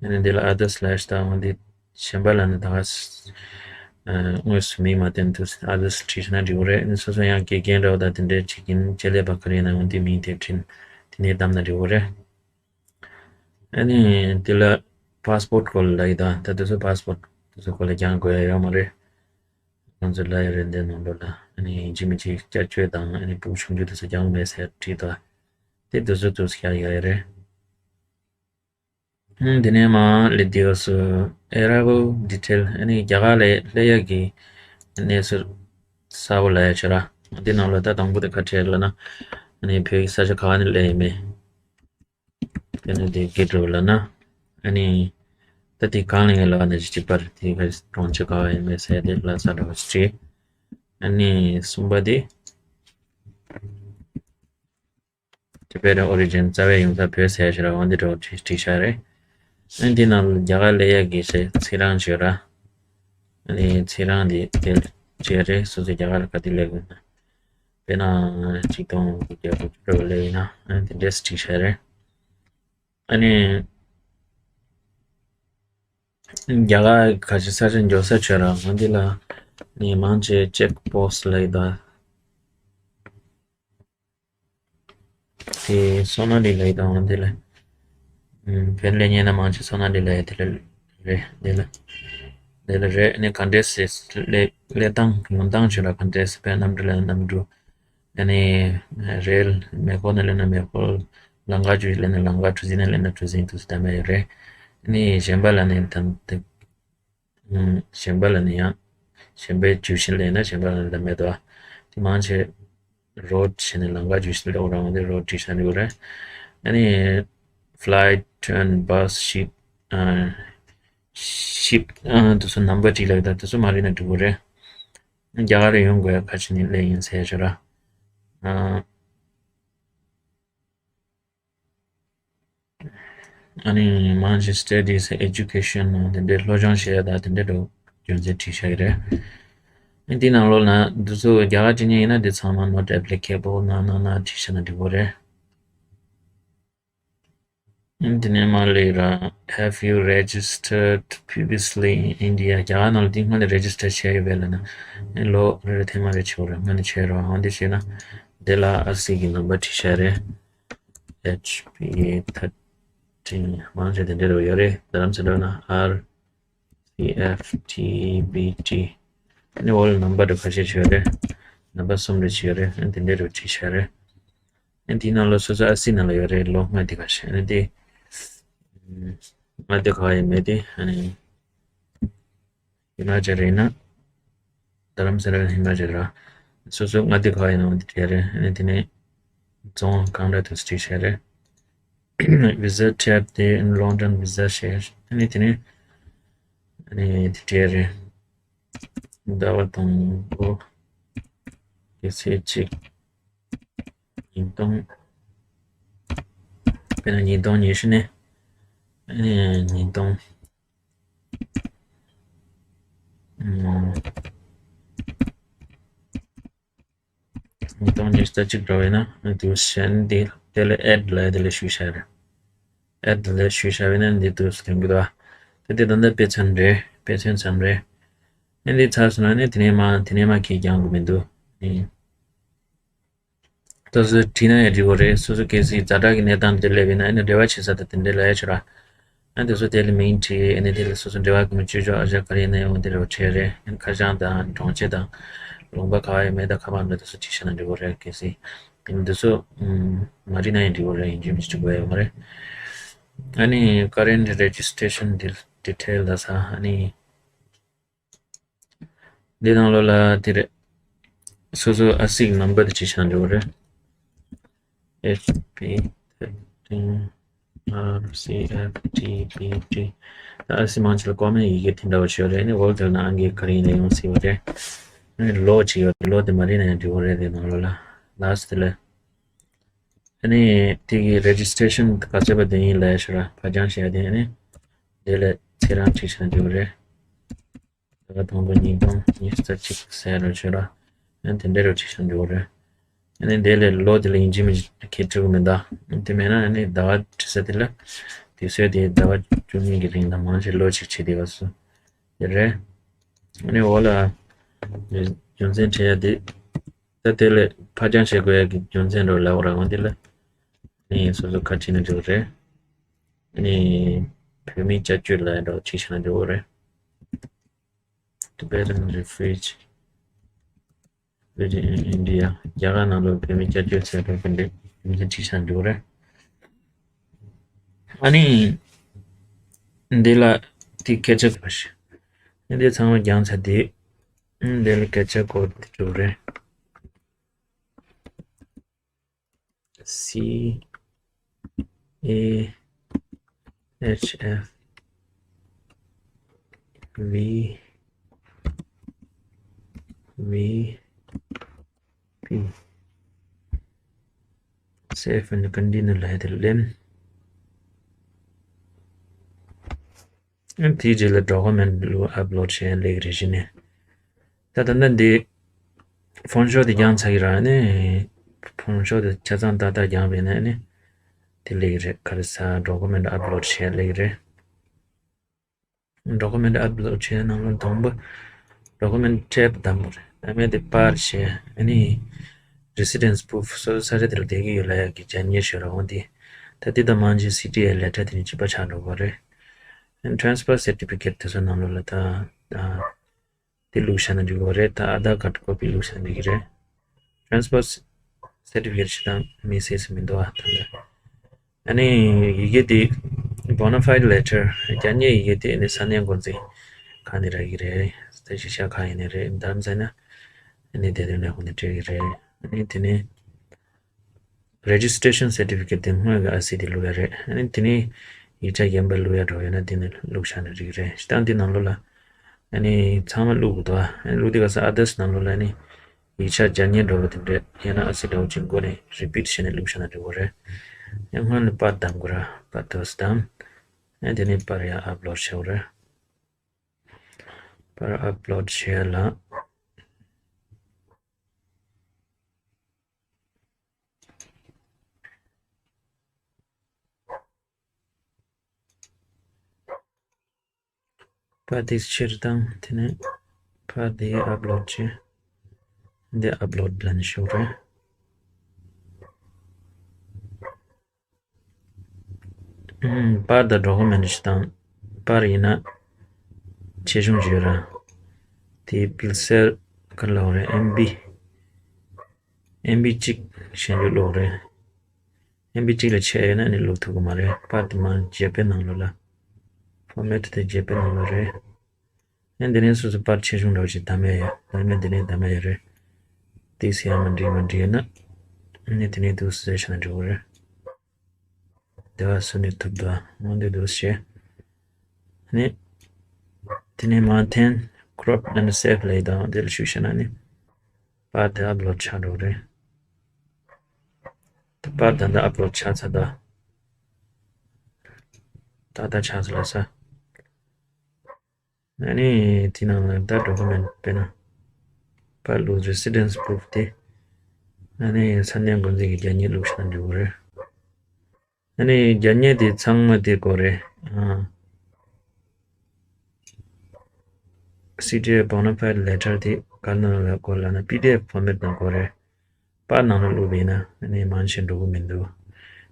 ཨ་ནི་འདི་ལ་ཨ་དར་སི་ལབ་ཡ་ཞིག་དང་འདི་གཞན་པ་ལབ་ནས་ད་ག་ས་དངོས་སུ་མིང་མ་བསྟན་དུས་ཨ་དར་སི་བྲིས་ན་འགྲིག་གི་རེད། ཨ་ནི་སོ་སོ་ཡང་དགེ་རྒན་འདྲ་བོ་དང་དེ་འདྲའི་བྱེད་ཀྱིན་ཆེད་ལས་པ་ག་རེ་ཡིན་ན་འོ་འདི་མིང་དེ་བྲིས་དེ་ནས་བདམས་ན་འགྲིག་གི་རེད། ཨ་ནི་འདི་ལ་པ་སི་པོར་ཊི་སྐོར་ལ་ལབ་ཡི་དང་། ད་དེ་ཚོ་པ་སི་པོར་ཊི་དེ་ཚོ་སྐོར་ལ་རྒྱག་དགོས་ཡ་ཡོད་མ་རེད། ང་ཚོ་ལབ་ཡ་རེད། འདི་ནང་ལོགས་ལ་ཨ་ནི་ཡིན་གཅིག་མིན་གཅིག་བསྐྱར་བཅོས་དང་ཨ་ནི་ཕྲུ་གུ་ཆུང་ཆུང་དེ་ཚོ་རྒྱག་མེད་ཟེར་བྲིས་དང་། དེ་དེ་ཚོ་དེ་ཚོ་རྒྱག་ཡ་རེད། ཨ་ནི་དེ་ནས་མར་སླེབས་དུས་སུ་ཨ་རའི་ཝལ་ཌི་ཊེལ། ཨ་ནི་རྒྱ་གར་ལ་སླེབས་ཡ་གི་གནས་ཚུལ་གསལ་པོ་ལབ་ཡ་བྱས་ར། འདི་ནང་ལ་ད་དང་པོ་དེ་ག་རེ་ལབ་ན། ཨ་ནི་བོད་ཀྱི་ས་ཆ་ག་བ་ནས་སླེབས་ཡིན་མིན། དེ་ནས་དེ་ག་རེ་ལབ་ན། ཨ་ནི་ད་དེ་གང་ལ་ཡིན་ལབ་ན་གཅིག་པར་དེ་ག་གྲོང་ཁྱེར་ག་བ་ཡིན་མིན་ཟེར་དེ་ལབ་ས་འདྲ་བོ་ཞིག་བྲིས། ཨ་ནི་གསུམ་པ་དེ་ཊི་བེ་ཊན་ཨོ་རི་ཇིན། རྩ་བའི་ཡོང་འབབ་བོད་ཟེར་ཞིག་ར། འོ་འདི་འདྲ་བོ་བྲིས་བྲིས་བཞག་རེད། ཨ་ནི་འདི་ནང་ལ་རྒྱ་གར་སླེབས་ཡ་གི་ཚེས་ཚེས་གྲངས་ཞིག་ཡོད་ར། ཨ་ནི་ཚེས་གྲངས་འདི་དེ་བྱས་རེད། སོ་སོའི་རྒྱ་གར་ལ་ག་དུས་སླེབས་དགོས་ན། དཔེར་ན་ཆིག་སྟོང་དགུ་བརྒྱ་དགུ་བཅུ་ལོ་སླེབས་ཡིན་ན་ཨ་ནི་དེ་འདྲས་བྲིས་བཞག་རེད། ཨ་ནི་རྒྱ་གར་ག་ཅི་ས་ཆ་འགྱོ་ས་བྱོས་ར། འོ་འདི་ལ་ནི་མང་ཆེ་ཅེག་བྷོག་སི་ལབ་ཡི་དང་། དེ་སོ་ན་ལི་ལབ་ཡི་དང་། འོ་འདི་ལ་ཨམ་བོད་སླེབས་མཁན་ན་མང་ཆེ་སོ་ན་ལི་ལབ་ཡ་དེ་ལ་རེད། འདི་ལ་འདི་ལ་རེད། ནི་ག་འདྲས་སེ་སླེབས་སླེབས་སྟངས་ཡོང་སྟངས་བྱོས་ར། ག་འདྲས་སེ་དཔེར་ན་གནམ་གྲུ་ལ་གནམ་གྲུ། ཨ་ནི་རེལ། མེ་འཁོར་ནས་སླེབས་ན་མེ་འཁོར། ལམ་ཁ་བརྒྱུད་སླེབས་ན་ལམ་ཁ། གྲུ་གཟིངས་ནས་སླེབས་ན་གྲུ་གཟིངས། དུ་སུ་ད་མེད་རེད། ཨ་ནི་གཞན་པ་ལ་ནི་ད་དེ་ཨུམ་གཞན་པ་ལ་ནི་ཡང་གཞན་པའི་བརྗོད་གཞི་ལེན་ན་གཞན་པ་ལ་ནི་ད་མེད་དོ། དེ་མང་ཆེ་རོཌ་བྱས་ནས་ལམ་ཁ་བརྗོད་གཞི་ལ་འོ་རང་དེ་རོཌ་བྲིས་ས་འདུག་རེད། ཨ་ནི་flight, train, bus, ship, ཨ་ship ཨ་དེ་ཚོ་ནམ་བར་བྲིས་ལབ་ད་དེ་ཚོ་མ་རེད་ན་འགྲིག་གི་རེད། རྒྱ་གར་ལ་ཡོང་དགོས་ཡ་ག་ཅི་ནས་སླེབས་ཡིན་ཟེར་ཞོར་ར། ཨ་ཨ་ནི་མང་ཆེ་studies, education དེ་འདྲའི་སློབ་སྦྱོང་བྱེད་ཡ་དང་དེ་འདྲའི་འགྲོ་རྒྱུ་མཚན་བྲིས་བཞག་གི་རེད། ཨ་ནི་འདི་ནང་ལོགས་ན་འདི་ཚོ་རྒྱ་གར་བྲིས་མཁན་ཡིན་ན་འདི་ཚང་མ་not applicable ན་ན་ན་བྲིས་བཞག་ན་འགྲིག་གི་རེད། ཨ་ནི་དེ་ནས་མར་ལས་ར། Have you registered previously in India? རྒྱ་གར་ནང་ལ་འདི་སྔོན་ལ་རེ་ཇི་སི་ཊར་བྱས་ཡོད་པས་ལབ་ན། ཨ་ནི་ལོ་རེ་རེ་ཐེངས་མ་རེ་བྱེད་དགོས་རེད། སྔོན་ནས་བྱས་རོགས། འོ་འདི་བྱས་ན་དེ་ལ་ཨར་སི་གི་ནམ་བར་བྲིས་བཞག་རེད། H P A thirteen མང་ཆེ་དེ་འདྲ་རུ་ཡོད་རེད། རྡ་རམ་ས་ལ་ན་R C F T B T ཨ་ནི་འོ་ལ་ནམ་བར་རུ་ཁ་ཤས་ཤིག་ཡོད་རེད། ནམ་བར་གསུམ་རེ་ཞིག་ཡོད་རེད། ཨ་ནི་དེ་འདྲ་རུ་བྲིས་བཞག་རེད། ཨ་ནི་དེའི་ནང་ལ་སོ་སོ་ཨར་སི་ནང་ལ་ཡོད་རེད། ལོ་ལྔ་དེ་ཁ་ཤས། ཨ་ནི་དེ་ལྔ་དེ་ག་ཡོད་མེད་དེ་ཨ་ནི། ཧི་མ་ཅལ་རེད་ན། རྡ་རམ་ས་ལ་ཧི་མ་ཅལ་ར། སོ་སོ་མངའ་སྡེ་ག་ཡིན་ནམ་དེ་བྲིས་རེད། ཨ་ནི་དེ་ནས་རྫོང་གང་འདྲ་དུ་སྤྲད་བྱས་རེད། Visa type དེ་London visa བྱས། ཨ་ནི་དེ་ནས་ཨ་ནི་དེ་བྲིས་རེད། ཟླ་བ་དང་པོ། གལ་སྲིད་གཅིག་ཉིས་སྟོང་། དཔེར་ན་ཉིས་སྟོང་ཉི་ཤུ་ནས་ཨ་ནི་ཉིས་སྟོང་། ཨུམ། ཉིས་སྟོང་ཉི་ཤུ་རྩ་གཅིག་འགྲོ་བས་ན་ཨ་དུ་གཞན་དེ་དེ་ལ་add ལ་དེ་ལ་ཞུས་བཞག་རེད། add ལ་ཞུས་བཞག་བས་ན་འདི་དུ་སྟོན་གི་འདུག་ཨ། ད་དེ་ད་ལྟ་དཔེ་མཚོན་རེད། དཔེ་མཚོན་ཙམ་རེད། ཨ་འདི་ཚར་སོང་ན་ནི་དེ་ནས་མ་དེ་ནས་མ་ཁྱེད་རྒྱང་དུ་མི་འདུག་ཨ། ད་སོ་བྲིས་ན་ཡང་འགྲིག་གི་རེད། སོ་སོ་གལ་སྲིད་ཛ་དྲག་གི་གནས་སྟངས་དེ་སླེབས་ཡིན་ན་ཨ་ནི་འབྲེལ་བ་བྱེད་ས་དང་དེ་འདྲའི་ལ་ཡ་ཆོད་ར། ཨ་དེ་ཚོ་དེ་ལ་མིང་བྲིས། ཨ་ནི་དེ་ལ་སོ་སོ་འབྲེལ་བ་གི་མི་བཅོས་ཆོག་ཨ་ཞག་ག་རེ་ཡིན་ན་ཡང་དེ་རུ་བྲིས་རེད། ཨ་ནི་ཁ་བྱང་དང་གྲོང་ཁྱེར་དང་ལུང་པ་ག་བ་ཡོད་མེད་དང་ཁ་པར་འདྲ་དེ་ཚོ་བྲིས་བཞག་ན་འགྲིག་གི་རེད། གལ་སྲིད་ཨ་ནི་དེ་ཚོ་ཨམ་མ་བྲིས་ན་ཡང་འགྲིག་གི་རེད། ཡིན་གཅིག་མིན་གཅིག་བྲིས་དགོས་ཡོད་མ་རེད། ཨ་ནི་current registration detail ལ་ས་ཨ་ནི། འདི་ནང་ལོགས་ལ་དེ་རེད། སོ་སོ་ཨར་སི་གི་ནམ་བར་དེ་བྲིས་བཞག་འགྲོ་གི་རེད། H P thirteen R C F T P T། ད་ཨ་སི་མང་ཆེ་ལ་ཀོ་མན་ཡི་གེ་དེ་འདྲ་བ་ཞིག་ཡོད་རེད། ཨ་ནི་འོ་དེ་ནང་གི་ག་རེ་ཡིན་ན་ཡོང་སྲིད་པ་རེད། ཨ་ནི་ལོ་གཅིག་ཡོད་རེད། ལོ་དེ་མ་རེད་ན་ཡང་འགྲིག་གི་རེད། དེ་ནང་ལོགས་ལ་ལཱ་སི་ཊི་དེ་ལ། ཨ་ནི་དེ་གི་རེ་ཇི་སི་ཊེ་ཤན་ག་ཚོད་པ་དེ་ཡིན་ལབ་ཡ་ཞིག་ར་ཕར་འགྱངས་བྱས་ཏེ། ཨ་ནི་དེ་ལ་ཚེས་གྲངས་བྲིས་བྱས་ན་འགྲིག་གི་རེད། ཟླ་བ་དང་པོ་ཉིས་སྟོང་ཉི་ཤུ་རྩ་གཅིག་ཟེར་རོ་བྱོས་ར། ཨ་ནི་དེ་འདྲ་རུ་བྲིས་བྱས་འགྲོ་གི་རེད། ཨ་ནི་དེ་ལས་ལོ་དེ་ལ་ཡིན་གཅིག་མིན་གཅིག་ཁྱེད་བྲིས་དགོས་མིན་ད། དེ་མེད་ན་ཨ་ནི་ཟླ་བ་བྲིས་ས་དེ་ལ་དུས་ཚོད་དེ་ཟླ་བ་བཅུ་གཉིས་ཀྱི་རིང་དང་མང་ཆེ་ལོ་གཅིག་བྱེད་དེ་བ་སུ་དེ་རེད། ཨ་ནི་འོ་ལ་རྒྱུ་མཚན་དྲན་ཡ་དེ། ད་དེ་ལས་ཕར་འགྱངས་བྱེད་དགོས་ཡ་གི་རྒྱུ་མཚན་འདྲ་ལབ་ར། འོ་དེ་ལ་ཨ་ནི་སོ་སོ་ཁ་བྲིས་ན་འགྲིག་གི་རེད། ཨ་ནི་བོད་མིའི་བཅའ་སྤྱོད་ལ་འདྲ་བྲིས་བྱས་ན་འགྲིག་གི་རེད། Tibetan refugee living in India། རྒྱ་གར་ནང་ལ་བོད་མི་སྐྱབས་བཅོལ་ཟེར་བའི་འདི་འདི་འདྲ་བྲིས་ཤག་འདུག་རེད། ཨ་ནི་འདི་ལ་དེ་སྐད་ཆ་གོ་ཞིག་འདི་ཚང་མ་རྒྱང་ཚ་དེ། འདི་ལ་སྐད་ཆ་གོ་དེ་འདུག་རེད། C A H F V V P save and continue ལ་དེ་ལེན། དེའི་རྗེས་ལ་ཌོ་ཀུ་མེན་ཊི་ལ་ཨབ་ལོཌ་བྱས་ལེགས་རེ་བཞིན་ནས། ད་ད་ནི་འདི་ཕོན་ཤོག་དེ་རྒྱང་ཚ་གི་ར་ནི། ཕོན་ཤོག་དེ་ཆ་ཚང་ཏག་ཏག་རྒྱང་བས་ན་ནི་དེ་ལེགས་རེད། ག་རེ་ཟ་ཌོ་ཀུ་མེན་ཊི་ཨབ་ལོཌ་བྱས་ལེགས་རེད། ཌོ་ཀུ་མེན་ཊི་ཨབ་ལོཌ་བྱས་ནང་ལོ་དང་པོ་ཌོ་ཀུ་མེན་ཊི་ཊེབ་དང་པོ་རེད། ཨ་མེ་དེ་པར་བྱས་ཨ་ནི་རི་སི་ཌེན་སི་པུ་རུཕ་སོ་སོ་ས་ཆ་དེ་ལ་བསྡད་ཀྱི་ཡོད་ལབ་ཡ་གི་རྒྱ་ཉེ་ཤོས་ར་འོང་དེ། ད་དེ་དང་མང་ཆེ་སི་ཊི་ཨེ་ལེ་ཊར་དེ་ནི་གཅིག་པ་ཆགས་འགྲོ་གི་རེད། ཊེན་སི་ཕར་སར་ཊི་ཕི་ཀེ་ཊི་དེ་ཚོ་ནང་ལོགས་ལ་ད་ད་དེ་བླུགས་བཞག་ན་འགྲིག་གི་རེད། ད་ཨ་དྷར་ཀཱར་ཌི་ཀོ་པི་བླུགས་བཞག་ན་འགྲིག་གི་རེད། ཊེན་སི་ཕར་སར་ཊི་ཕི་ཀེ་ཊི་ཞིག་དང་མི་སེར་སུ་མི་འདུག་ཨ་ད་ལྟ། ཨ་ནི་ཡི་གེ་དེ་བོ་ན་ཕའིཌ་ལེ་ཊར་རྒྱ་ཉེ་ཡི་གེ་དེ་ཨ་ནི་ས་གནས་འགོ་འཛིན་གང་ནས་རག་གི་རེད། ད་གཞིས་ཆགས་གང་ཡིན་ནི་རེད། རྡ་རམ་ས་ན་ཨ་ནི་དེ་དོན་ལས་ཁོང་ནས་སྤྲད་གི་རེད། ཨ་ནི་དེ་ནས། རེ་ཇི་སི་ཊེ་ཤན་སར་ཊི་ཕི་ཀེ་ཊི་དེ་སྔོན་གྱི་ཨར་སི་དེ་བླུགས་ཡ་རེད། ཨ་ནི་དེ་ནས་ཡིག་ཆ་གཞན་པ་བླུགས་ཡ་འགྲོ་ཡོད་ན་དེ་ནས་བླུགས་བཞག་ན་འགྲིག་གི་རེད། སྤྱིར་བཏང་དེ་ནང་ལོགས་ལ་ཨ་ནི་ཚང་མ་བླུགས་དགོས་འདུག་ཨ་ནི་བླུགས་དུས་ག་ས་ཨ་དར་སི་ནང་ལོགས་ལ་ཨ་ནི་ཡིག་ཆ་རྒྱ་ཉེ་འགྲོ་བ་དེ་འདྲས་ཡང་ན་ཨར་སི་འདྲ་བོ་ཅིག་མགོ་ནས་རི་པིཊ་བྱས་ནས་བླུགས་བཞག་ན་འགྲིག་གི་རེད། ཨ་ནི་སྔོན་ལ་པར་བདམས་དགོས་ར། པར་དེ་བདམས། ཨ་ནི་དེ་ནས་པར་ཡར་ཨབ་ལོཌ་བྱེད་དགོས་རེད། པར་ཨབ་ལོཌ་བྱེད་ཡ་ལ། པར་དེ་ཕྱིར་བཏང་། དེ་ནས་པར་དེ་ཨབ་ལོཌ་བྱས། འདི་ཨབ་ལོཌ་ལབ་ནས་ཤོག་རེད། ཨུམ། པར་དང་ཌོ་ཀུ་མེན་ཊི་ཞིག་དང་། པར་ཡིན་ན་ཆེ་ཆུང་བརྗོད་ར། དེའི་པིག་སེལ་ག་ལབ་རེད། ཨེམ་བི། ཨེམ་བི་གཅིག་ཞན་ཆུ་ལོག་རེད། ཨེམ་བི་གཅིག་ལས་ཆེ་ཡོད་ན་ནི་བླུག་ཐུབ་ཀྱི་མ་རེད། པར་དེ་མར་ཇེ་པེག་ནང་ལོགས་ལ། ཕོར་མེཊ་དེ་ཇེ་པེག་ནང་ལོགས་རེད། ཨ་ནི་དེ་ནས་སོ་སོ་པར་ཆེ་ཆུང་འདྲ་བོ་ཞིག་བདམས་ཡ་ཡོད། བདམས་ཡ་དེ་ནས་བདམས་ཡ་ཡོད་རེད། ཏོག་ཙམ་ཡང་མ་འགྲིག་མ་འགྲིག་ཡོད་ན། ཨ་ནི་དེ་ནས་འདུག་སེ་བྱས་ན་འགྲིག་གི་རེད། དེ་བ་སུ་ནས་ཐུབ་འདུག་འོ་འདི་འདུག་སེ་བྱས། ཨ་ནི་དེ་ནས་མར་འཐེན། Crop and save ལབ་ཡས་དང་དེ་ལ་ཞུགས་བྱས་ན་ནི་པར་དེ་ཨབ་ལོཌ་ཆགས་འགྲོ་གི་རེད། ད་པར་ད་ལྟ་ཨབ་ལོཌ་ཆགས་ཚར་འདུག་ཏག་ཏག་ཆགས་ཚར་ལ་ས། ཨ་ནི་དེ་ནང་ལ་ད་ཌོ་ཀུ་མེན་ཊི་དཔེར་ན་པར་བླུགས་རི་སི་ཌེན་སི་པུ་རུཕ་དེ། ཨ་ནི་ས་གནས་འགོ་འཛིན་གྱི་རྒྱ་ཉེ་བླུགས་བཞག་ན་འགྲིག་གི་རེད། ཨ་ནི་རྒྱ་ཉེ་དེ་ཚང་མ་དེ་དགོས་རེད། ཨ། སི་ཊི་ཨེ་བོ་ན་ཕའིཌ་ལེ་ཊར་དེ་ག་ནང་ལ་དགོས་ལབ་ན་པི་ཌི་ཨེཕ་ཕོར་མེཊ་ནང་དགོས་རེད། པར་ནང་ལ་བླུགས་པ་ཡིན་ན་ཨ་ནི་མང་ཆེ་འགྲོ་གི་མི་འདུག་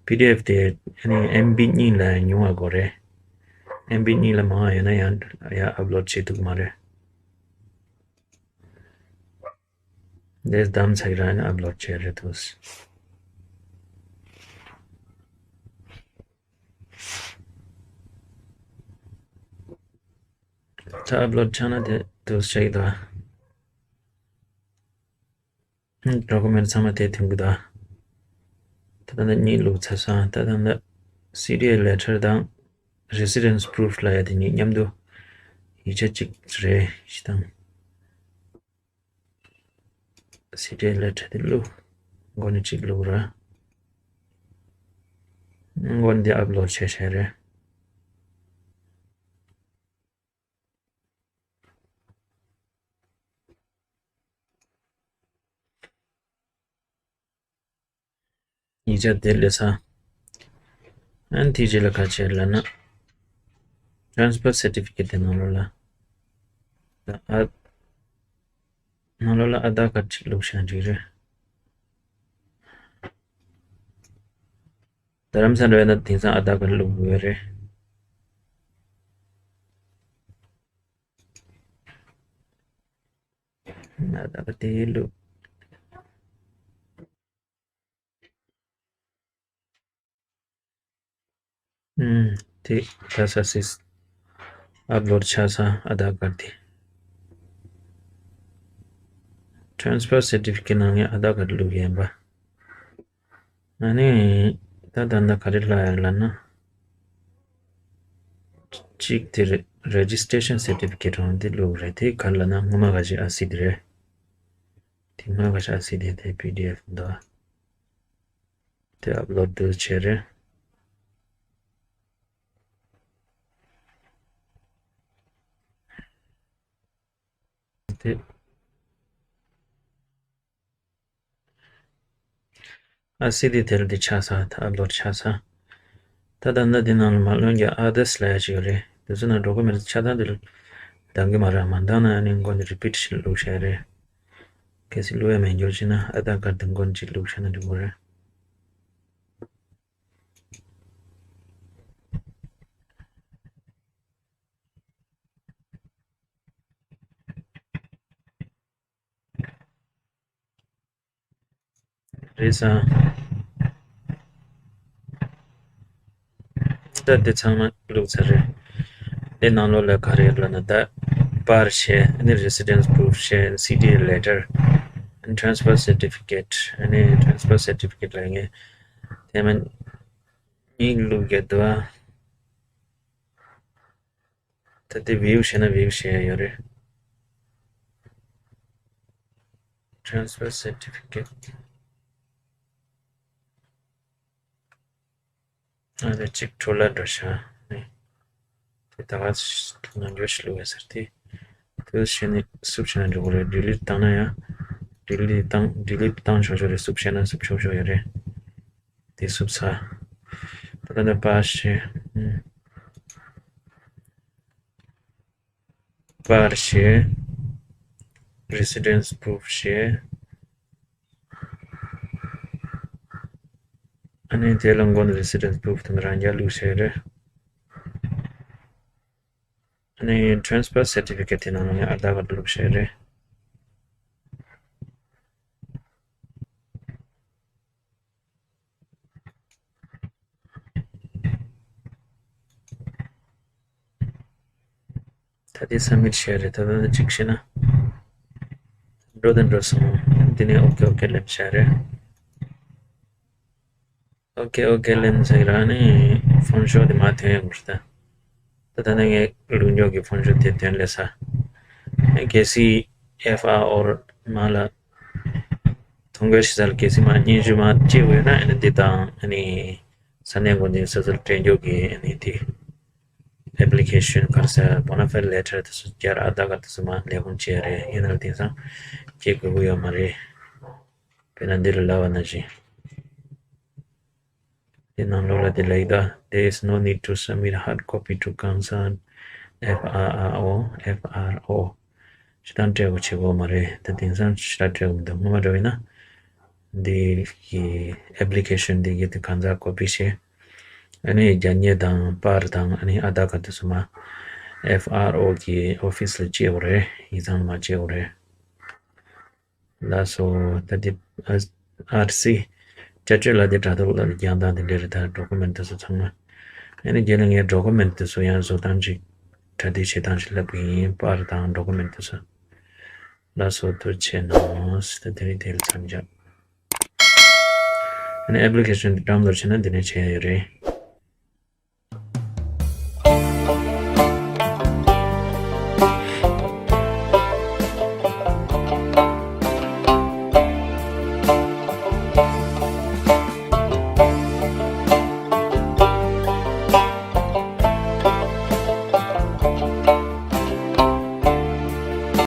པི་ཌི་ཨེཕ་དེ་ཨ་ནི་ཨེམ་བི་གཉིས་ལས་ཉུང་བ་དགོས་རེད། ཨེམ་བི་གཉིས་ལས་མང་བ་ཡོད་ན་ཡང་ཡང་ཨབ་ལོཌ་བྱེད་ཐུབ་ཀྱི་མ་རེད། འདིར་བདམས་ཚར་གྱི་རང་ནས་ཨབ་ལོཌ་བྱས་རེད་འདུག་ད་ཨབ་ལོཌ་ཆགས་ན་དེ་འདུག་སེ་ཆགས་ཀྱི་འདུག་ཌོ་ཀུ་མེན་ཊི་ཚང་མ་དེ་ཐོན་གྱི་འདུག་ད་ལྟ་གཉིས་བླུགས་ཚར་སོང་། ད་ལྟ་ སི་ཊི་ཨེལ་ལེ་ཊར་དང་རེ་སི་ཌེན་སི་པུ་རུབ་ལབ་ཡ་དེ་གཉིས་མཉམ་དུ་ཡིག་ཆ་གཅིག་རེད་ཞེས་དང་། སི་ཊི་ཨེལ་ལེ་ཊར་དེ་བླུགས། མགོ་ནས་གཅིག་བླུགས་ར། མགོ་ནས་དེ་ཨབ་ལོཌ་བྱས་བྱས་རེད། ཡིག་ཆ་དེ་སླེབས་ས། ཨ་ནི་དེའི་རྗེས་ལ་ག་བྱེད་ལབ་ན། ཊ་རན་སི་ཕར་སར་ཊི་ཕི་ཀེཊ་དེ་ནང་ལོགས་ལ། ཨ། ནང་ལོགས་ལ་ཨ་དྷར་ཀར་ཌི་གཅིག་བླུགས་བཞག་ན་འགྲིག་རེད། རྡ་རམ་ས་ལ་ཡོད་ན་དེང་སང་ཨ་དྷར་ཀར་ཌི་བླུགས་དགོས་རེད། ཨ་དྷར་ཀར་ཌི་དེ་བླུགས། ཨུམ། དེ་ད་ས་སིས་ཨབ་ལོཌ་ཆགས་ས་ཨ་དྷར་ཀར་ཌི་དེ། ཊ་རན་སི་ཕར་སར་ཊི་ཕི་ཀེཊ་ནང་ནས་ཨ་དྷར་ཀར་ཌི་བླུགས་ཡིན་པ། ཨ་ནི་ད་ད་ལྟ་ག་རེ་ལབ་ཡོད་ལབ་ན། གཅིག་དེ་རེ་ཇི་སི་ཊེ་ཤན་སར་ཊི་ཕི་ཀེཊ་རང་དེ་བླུགས་རེད། དེ་ག་རེ་ལབ་ན་སྔོན་མ་ག་ཞིག་ཨར་སི་དེ་རེད། དེ་སྔོན་མ་ག་ཞིག་ཨར་སི་དེ་དེ་པི་ཌི་ཨེཕ་འདུག་དེ་ཨབ་ལོཌ་དུ་བྱས་རེད། དེ་ཨར་སི་དེ་དེར་དེ་ཆགས་ས། ད་ཨབ་ལོཌ་ཆགས་ས། ད་ད་ལྟ་དེ་ནང་ལ་མ་ལོན་གྱི་ཨ་དར་སི་ལབ་ཡ་ཞིག་ཡོད་རེད། དེ་ཚོ་ནང་ཌོ་ཀུ་མེན་ཊི་ཆ་ཚང་དེ་ལ་འདང་གི་མ་རེད། མ་འདང་ན་ཨ་ནི་མགོ་ནས་རི་པིཊ་ཞིག་བླུགས་བཞག་རེད། གལ་སྲིད་བླུགས་ཡ་མེད་འགྱུར་ཕྱིན་ན་ཨ་དྷར་ཀར་ཌི་དེ་མགོ་ནས་གཅིག་བླུགས་བཞག་ན་འགྲིག་གི་རེད། རེད་སོང་། ད་འདི་ཚང་མ་བླུགས་ཚར་རེད། འདི་ནང་ལོགས་ལ་ག་རེ་ཡོད་ལབ་ན། ད་པར་བྱས། ཨ་ནི་རེ་སི་ཌེན་སི་པུ་རུབ་བྱས། སི་ཊི་ཨེལ་ལེ་ཊར། ཨ་ནི་ཊ་རན་སི་ཕར་སར་ཊི་ཕི་ཀེཊ། ཨ་ནི་ཊ་རན་སི་ཕར་སར་ཊི་ཕི་ཀེཊ་ལབ་མཁན་དེ་མིན་གཉིས་བླུགས་ཡོད་འདུག་ཨ། ད་དེ་བིའུ་བྱས་ན་བིའུ་བྱེད་ཡ་ཡོད་རེད། ཊ་རན་སི་ཕར་སར་ཊི་ཕི་ཀེཊ། ཨ་དེ་གཅིག་འཕྲོ་བརླག་འགྲོ་ཤག་ནི། དེ་ད་ག་ནང་འགྱོ་ཞིག་བླུགས་ཡ་ཟེར་ཏེ། དེ་བྱས་ནས་སུབ་བྱས་ན་འགྲོ་གི་རེད། ཌི་ལིཊ་བཏང་ན་ཡང་། ཌི་ལིཊ་བཏང་ཌི་ལིཊ་བཏང་ཆོག་ཆོག་རེད། སུབ་བྱས་ན་སུབ་ཆོག་ཆོག་ཡོད་རེད། དེ་སུབ་ཚར། ད་ལྟ་པར་བྱས། ཨུམ། པར་བྱས། རེ་སི་ཌེན་སི་པུ་རུབ་བྱས། ཨ་ནི་དེ་ལ་མགོ་ནས་རེ་སི་ཌེན་སི་པུ་རུབ་དེ་ནི་རང་རྐྱ་བླུགས་བྱས་རེད། ཨ་ནི་ཊ་རན་སི་ཕར་སར་ཊི་ཕི་ཀེཊ་དེ་ནང་ལ་ནི་ཨ་དྷར་ཀར་ཌི་བླུགས་བྱས་རེད། ད་དེ་སབ་མིཊ་བྱས་རེད། ད་ད་ད་གཅིག་བྱས་ན་འགྲོ་དང་འགྲོ་སོང་། འདི་ནས་ཨོ་ཀེ་ཨོ་ཀེ་ལབ་བྱས་རེད། ཨོ་ཀེ་ཨོ་ཀེ་ལབ་ཚར་ར་ནི་ཕོན་ཤོ་དེ་མར་ཐོན་ཡོང་གི་རེད་ད། ད་ད་ནི་ངས་ལུགས་མགྱོགས་ཀྱི་ཕོན་ཤོ་དེ་ཐོན་སླེབས་ས། གལ་སྲིད་ཨེཕ་ཨར་ཨོ་མར་ལ་ཐོ་འགོད་བྱེད་ས་ལ་གལ་སྲིད་མར་སྙན་ཞུ་མར་སྐྱེལ་དགོས་ན། ཨ་ནི་འདི་དང་ཨ་ནི་ས་གནས་འགོ་འཛིན་སོ་སོར་སྤྲད་རྒྱུ་གི་ཨ་ནི་དེ་ཨེབ་ལི་ཁེ་ཤན་ག་རེ་ཟེར། བོ་ན་ཕའིཌ་ལེ་ཊར་དེ་ཚོ་སྦྱར། ཨ་དྷར་ཀར་དེ་ཚོ་མར་ལས་ཁུངས་སྐྱེལ་རེད། ཡིན་ནའང་དེང་སང་སྐྱེལ་དགོས་ཀྱི་ཡོད་མ་རེད། དཔེར་ན་འདི་ལ་ལབ་པ་ནང་བཞིན། དེ་ནང་ལོགས་ལ་དེ་ལ་ཡིག་ད། There is no need to submit hard copy to concerned F R R O, F R O. ཞེ་དྲག་སྤྲད་དགོས་བྱེད་དགོས་མ་རེད། ད་དེང་སང་ཞེ་དྲག་སྤྲད་དགོས་མི་འདུག་སྔོན་མ་འདྲ་བ་ཡིན་ན། འདི་གི་ཨེབ་ལི་ཁེ་ཤན་འདི་གི་དེ་གང་ཟག་ཀོ་པི་བྱས། ཨ་ནི་རྒྱ་སྙན་དང་པར་དང་ཨ་ནི་ཨ་དྷར་ཀར་དེ་ཚོ་མར་ཨེཕ་ཨར་ཨོ་གི་ཨོ་ཕི་སི་ལ་སྐྱེལ་དགོས་རེད། ཡིག་ཚང་ལ་མར་སྐྱེལ་དགོས་རེད། ལགས་སོ། ད་དེ་ཨར་སི་བསྐྱར་བཅོས་ལ་དེ་དྲ་ཐོག་ལ་རྒྱང་ཐག་དེ་འདྲ་རེད། ད་ཌོ་ཀུ་མེན་ཊི་དེ་ཚོ་ཚང་མ། ཨ་ནི་རྗེས་ལ་ངས་ཌོ་ཀུ་མེན་ཊི་དེ་ཚོ་ཡང་བཟོ་སྟངས་ཅིག་གྲ་སྒྲིག་བྱེད་སྟངས་ཤིག་ལབ་གི་ཡིན། པར་དང་ཌོ་ཀུ་མེན་ཊི་དེ་ཚོ། ལགས་སོ། ཐུགས་རྗེ་ཆེ་གནང་། ད་དེ་རིང་དེ་ལ་མཚམས་བཞག་ཨ་ནི་ཨེབ་ལི་ཁེ་ཤན་འདི་ཌའུན་ལོཌ་བྱས་ན་འདི་ནས་བྱས་ཡོད་རེད།